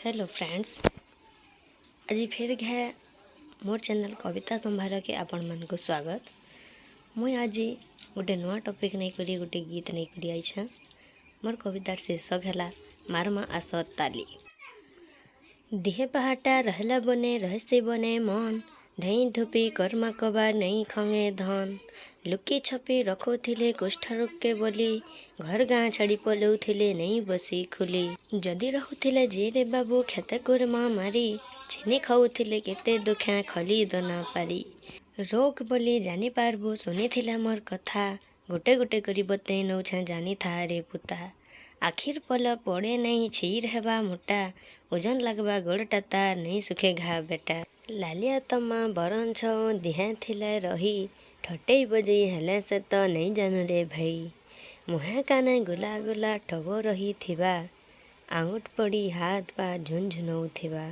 Hello friends, ଆଜି ଫେର୍ ଘେ ମୋର୍ channel କବିତା ସମ୍ଭାରକେ ଆପଣମାନଙ୍କୁ ସ୍ୱାଗତ। ମୁଇଁ ଆଜି ଗୋଟେ ନୂଆ ଟପିକ୍ ନେଇକରି, ଗୋଟେ ଗୀତ ନେଇକରି ଆଇଛେଁ। ମୋର୍ କବିତାର ଶୀର୍ଷକ ହେଲା "ମାର୍ମା ଆସ ତାଲି"। ଦିହେ ପାହାଟା ରହଲା ବନେ, ରହସି ବନେ ମନ। ଧେଇଁ ଧୁପି କର୍ମା କବା, ନେଇ ଖଙ୍ଗେ ଧନ। ଲୁକି ଛପି ରଖୁଥିଲେ କୁଷ୍ଠ ରୋଗକେ ବୋଲି, ଘର ଗାଁ ଛାଡ଼ି ପଲଉଥିଲେ ନେଇ ବସି ଖୁଲି। ଯଦି ରହୁଥିଲେ ଯିରେ ବାବୁ କ୍ଷେତ କୁର୍ମା ମାରି, ଛିନି ଖାଉଥିଲେ କେତେ ଦୁଃଖେ ଖଲି ଦନା ପାରି। ରୋଗ ବୋଲି ଜାନିପାରବୁ, ଶୁନିଥିଲା ମୋର୍ କଥା। ଗୋଟେ ଗୋଟେ କରି ବତେଇ ନଉଛେଁ, ଜାନିଥା ରେ ପୁତା। ଆଖିର୍ ପଲକ ପଡ଼େ ନେଇ, ଛିର୍ ହେବା ମୋଟା। ଓଜନ ଲାଗ୍ବା ଗୋଡ଼ଟା ତାର୍, ନେଇ ସୁଖେ ଘା ବେଟା। ଲାଲିଆ ତମା ବରଂ ଛଉ ଦିହେଁ ଥିଲେ ରହି, ଠଟେଇ ବଜେଇ ହେଲେ ସେ ତ ନେଇ ଜାନୁରେ ଭାଇ। ମୁହେଁ କାନେ ଗୁଲା ଗୁଲା ଠବ ରହିଥିବା, ଆଙ୍ଗୁଠ ପଡ଼ି ହାତ ପା ଝୁନଝୁନଉଥିବା।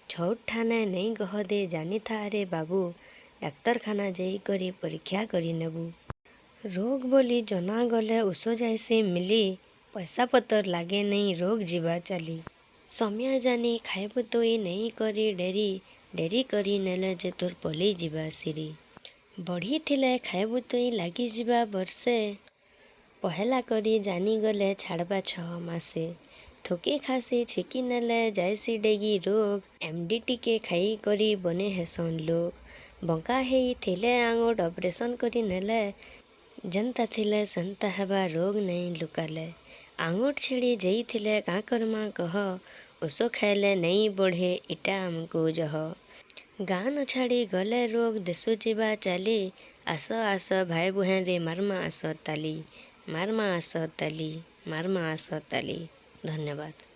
ଛଉଟ୍ ଠାନେ ନେଇ ଗହଦେ, ଜାନିଥା ରେ ବାବୁ, ଡାକ୍ତରଖାନା ଯାଇକରି ପରୀକ୍ଷା କରିନେବୁ। ରୋଗ ବୋଲି ଜନାଗଲେ ଓଷୋ ଯାଏସି ମିଲି, ପଇସା ପତର ଲାଗେ ନେଇ, ରୋଗ ଯିବା ଚାଲି। ସମିଆ ଜାନି ଖାଇବୁ ତୁଇ ନେଇ କରି ଡେରି, ଡେରି କରି ନେଲେ ଯେ ତୋର୍ ପଲେଇ ଯିବା ସିରି। ବଢ଼ିଥିଲେ ଖାଇବୁ ତୁଇ ଲାଗିଯିବା ବର୍ଷେ, ପହେଲା କରି ଜାନିଗଲେ ଛାଡ଼ବା 6 ମାସେ। ଥୁକି ଖାସି ଛିକି ନେଲେ ଯାଏସି ଡେଗି ରୋଗ୍, ଏମ୍.ଡି. ଟିକେ ଖାଇକରି ବନେ ହେସନ୍ ଲୋକ୍। ବଙ୍କା ହେଇଥିଲେ ଆଙ୍ଗୁଠ୍ ଅପରେସନ୍ କରି ନେଲେ, ଯେନ୍ତା ଥିଲେ ସେନ୍ତା ହେବା, ରୋଗ୍ ନେଇ ଲୁକାଲେ। ଆଙ୍ଗୁଠ୍ ଛିଡ଼ି ଯାଇଥିଲେ କାଁ କର୍ମା କହ? ଓଷୋ ଖାଏଲେ ନେଇ ବଢ଼େ, ଇଟା ଆମ୍କୁ ଜହ। ଗାଁ ନ ଛାଡ଼ି ଗଲେ ରୋଗ୍ ଦେଶୁ ଯିବା ଚାଲି, ଆସ ଆସ ଭାଇ ବୁହେଁ ରେ, ମାର୍ମା ଆସ ତାଲି, ମାର୍ମା ଆସ ତାଲି, ମାର୍ମା ଆସ ତାଲି। ଧନ୍ୟବାଦ।